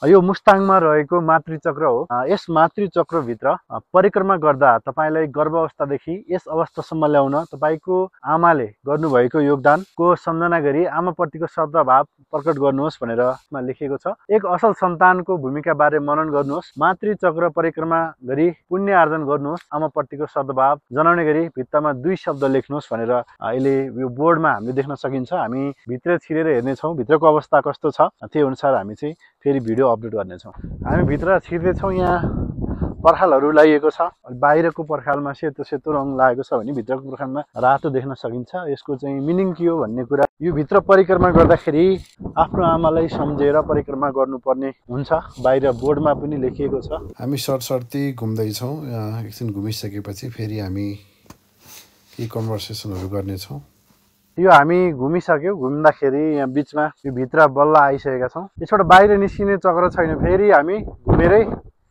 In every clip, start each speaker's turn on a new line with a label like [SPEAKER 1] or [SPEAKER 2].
[SPEAKER 1] यो मुस्ताङमा रहेको मातृचक्र हो। यस मातृचक्रभित्र परिक्रमा गर्दा तपाईलाई गर्भावस्थादेखि यस अवस्थासम्म ल्याउन तपाईको आमाले गर्नुभएको योगदानको सम्झना गरी आमाप्रतिको श्रद्धाभाव प्रकट गर्नुहोस् भनेर लेखिएको छ। एक असल सन्तानको भूमिकाबारे मनन गर्नुहोस्, मातृचक्र परिक्रमा गरी पुण्य आर्जन गर्नुहोस्, आमाप्रतिको श्रद्धाभाव जनाउने गरी भित्तामा 2 शब्द लेख्नुहोस् भनेर अहिले यो बोर्डमा हामीले देख्न सकिन्छ। हामी भित्र छिरेर हेर्नेछौँ भित्रको अवस्था कस्तो छ, त्यही अनुसार हामी चाहिँ फेरि भिडियो अपलोड गर्नेछौँ। हामी भित्र छिर्दैछौँ। यहाँ पर्खालहरू लगाइएको छ। बाहिरको पर्खालमा सेतो सेतो रङ लागेको छ भने भित्रको पर्खालमा रातो देख्न सकिन्छ। यसको चाहिँ मिनिङ के हो भन्ने कुरा यो भित्र परिक्रमा गर्दाखेरि आफ्नो आमालाई सम्झेर परिक्रमा गर्नुपर्ने हुन्छ। बाहिर बोर्डमा पनि लेखिएको छ।
[SPEAKER 2] हामी सर्टसर्ती घुम्दैछौँ। एकछिन घुमिसकेपछि फेरि हामी केही कन्भर्सेसनहरू गर्नेछौँ।
[SPEAKER 1] यो हामी घुमिसक्यौँ। घुम्दाखेरि यहाँ बिचमा यो भित्र बल्ल आइसकेका छौँ। यसबाट बाहिर निस्किने चक्र छैन, फेरि हामी घुमेरै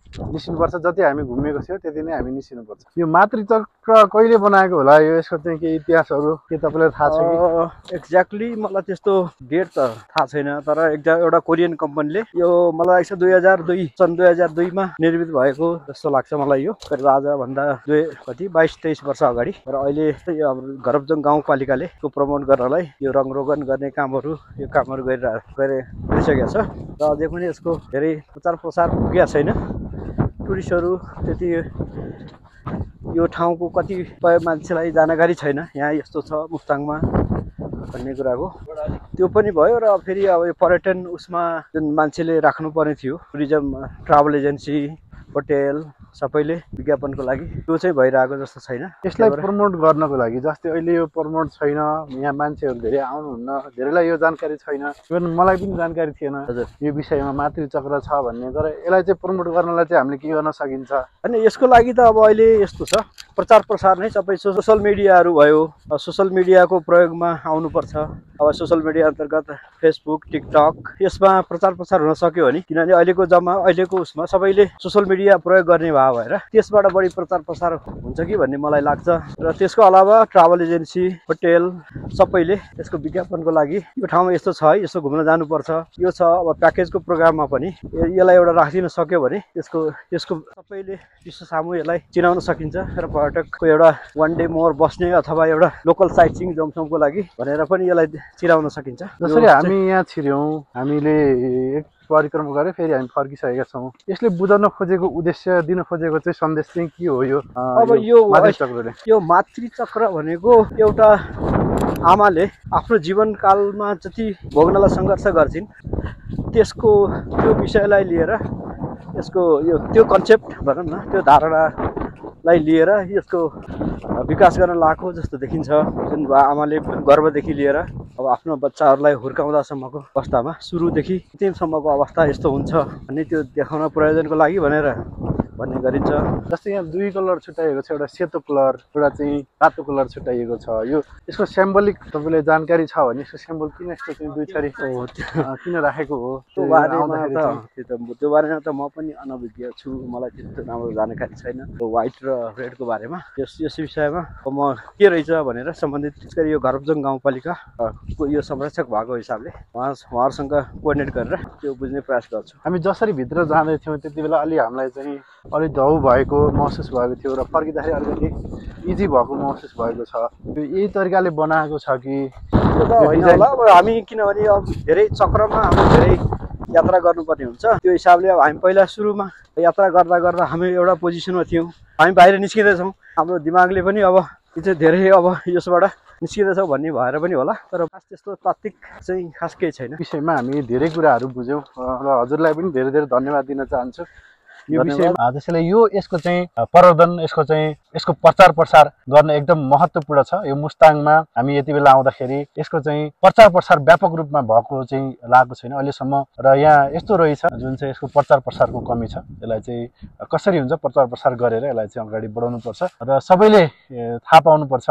[SPEAKER 1] निस्किनुपर्छ। जति हामी घुमेको थियो त्यति नै हामी निस्किनुपर्छ। यो मातृचक्र कहिले बनाएको होला, यो यसको चाहिँ के इतिहासहरू के तपाईँलाई थाहा छ कि?
[SPEAKER 3] एक्ज्याक्टली मलाई त्यस्तो डेट त थाहा छैन, तर एउटा कोरियन कम्पनीले यो मलाई लाग्छ 2002 सन् 2002 मा निर्मित भएको जस्तो लाग्छ मलाई। यो करिब आजभन्दा 22-23 वर्ष अगाडि। र अहिले यो घरबजङ गाउँपालिकाले यो प्रमोट गर्नलाई यो रङरोगन गर्ने कामहरू गरिसकेको छ। र अझै पनि यसको धेरै प्रचार प्रसार पुगेको छैन। टुरिस्टहरू त्यति यो ठाउँको कतिपय मान्छेलाई जानकारी छैन यहाँ यस्तो छ मुस्ताङमा भन्ने कुराको। त्यो पनि भयो। र फेरि अब यो पर्यटन उसमा जुन मान्छेले राख्नुपर्ने थियो, टुरिज्म ट्राभल एजेन्सी, होटेल सबैले विज्ञापनको लागि त्यो चाहिँ भइरहेको जस्तो छैन।
[SPEAKER 1] यसलाई प्रमोट गर्नको लागि जस्तै अहिले यो प्रमोट छैन, यहाँ मान्छेहरू धेरै आउनुहुन्न, धेरैलाई यो जानकारी छैन। इभन मलाई पनि जानकारी थिएन यो विषयमा मातृचक्र छ भन्ने। तर यसलाई चाहिँ प्रमोट गर्नलाई चाहिँ हामीले के गर्न सकिन्छ?
[SPEAKER 3] अनि यसको लागि त अब अहिले यस्तो छ, प्रचार प्रसार नै सबै सोसल मिडियाहरू भयो। सोसल मिडियाको प्रयोगमा आउनुपर्छ। अब सोसल मिडिया अन्तर्गत फेसबुक, टिकटक, यसमा प्रचार प्रसार हुन सक्यो भने, किनभने अहिलेको उसमा सबैले सोसल मिडिया प्रयोग गर्ने भाव भएर त्यसबाट बढी प्रचार प्रसार हुन्छ कि भन्ने मलाई लाग्छ। र त्यसको अलावा ट्राभल एजेन्सी, होटेल सबैले यसको विज्ञापनको लागि यो ठाउँमा यस्तो छ है, यसो घुम्न जानुपर्छ, यो छ। अब प्याकेजको प्रोग्राममा पनि यसलाई एउटा राखिदिन सक्यो भने त्यसको सबैले विश्व सामु यसलाई चिनाउन सकिन्छ। र पर्यटकको एउटा 1 डे मोर बस्ने अथवा एउटा लोकल साइट सिइङ जमसमको लागि भनेर पनि यसलाई चिनाउन सकिन्छ।
[SPEAKER 1] जसरी हामी यहाँ छिर्यौँ, हामीले एक परिक्रमा गरे फेरि हामी फर्किसकेका छौँ। यसले बुझाउन खोजेको उद्देश्य, दिन खोजेको चाहिँ सन्देश चाहिँ के हो? यो
[SPEAKER 3] अब यो मातृचक्र भनेको एउटा आमाले आफ्नो जीवनकालमा जति भोग्नलाई सङ्घर्ष गर्छिन् त्यो विषयलाई लिएर यसको त्यो कन्सेप्ट भनौँ न, त्यो धारणालाई लिएर यसको विकास गर्न लागेको जस्तो देखिन्छ। जुन आमाले गर्भदेखि लिएर अब आफ्नो बच्चाहरूलाई हुर्काउँदासम्मको अवस्थामा सुरुदेखि अन्तिमसम्मको अवस्था यस्तो हुन्छ भन्ने त्यो देखाउन प्रयोजनको लागि भन्ने गरिन्छ।
[SPEAKER 1] जस्तै यहाँ 2 कलर छुट्याइएको छ, एउटा सेतो कलर, एउटा चाहिँ रातो कलर छुट्याइएको छ। यसको सिम्बोलिक तपाईँलाई जानकारी छ भने यसको सिम्बोल किन यस्तो चाहिँ 2 थरी किन राखेको हो?
[SPEAKER 3] त्यो बारेमा त म पनि अनभिज्ञ छु, मलाई त्यस्तो राम्रो जानकारी छैन व्हाइट र रेडको बारेमा। यस विषयमा म के रहेछ भनेर सम्बन्धित गरी यो घरबजङ गाउँपालिकाको यो संरक्षक भएको हिसाबले उहाँहरूसँग कोअर्डिनेट गरेर त्यो बुझ्ने प्रयास गर्छु।
[SPEAKER 1] हामी जसरी भित्र जाँदै थियौँ त्यति बेला हामीलाई चाहिँ अलिक धौ भएको महसुस भएको थियो र फर्किँदाखेरि अलिकति इजी भएको महसुस भएको छ। यही तरिकाले बनाएको छ कि
[SPEAKER 3] होइन होला? अब हामी किनभने अब धेरै चक्रमा हाम्रो धेरै यात्रा गर्नुपर्ने हुन्छ। त्यो हिसाबले अब हामी पहिला सुरुमा यात्रा गर्दा हामी एउटा पोजिसनमा थियौँ, हामी बाहिर निस्किँदैछौँ। हाम्रो दिमागले पनि अब यो चाहिँ धेरै अब यसबाट निस्किँदैछौँ भन्ने भएर पनि होला। तर खास त्यस्तो तात्विक चाहिँ खास केही छैन।
[SPEAKER 1] विषयमा हामी धेरै कुराहरू बुझ्यौँ र हजुरलाई पनि धेरै धेरै धन्यवाद दिन चाहन्छु यो विषयमा। त्यसैले यसको चाहिँ प्रवर्धन, यसको प्रचार प्रसार गर्न एकदम महत्त्वपूर्ण छ। यो मुस्ताङमा हामी यति बेला आउँदाखेरि यसको चाहिँ प्रचार प्रसार व्यापक रूपमा भएको चाहिँ लागेको छैन अहिलेसम्म। र यहाँ यस्तो रहेछ जुन चाहिँ यसको प्रचार प्रसारको कमी छ। यसलाई चाहिँ कसरी हुन्छ प्रचार प्रसार गरेर यसलाई चाहिँ अगाडि बढाउनुपर्छ र सबैले थाहा पाउनुपर्छ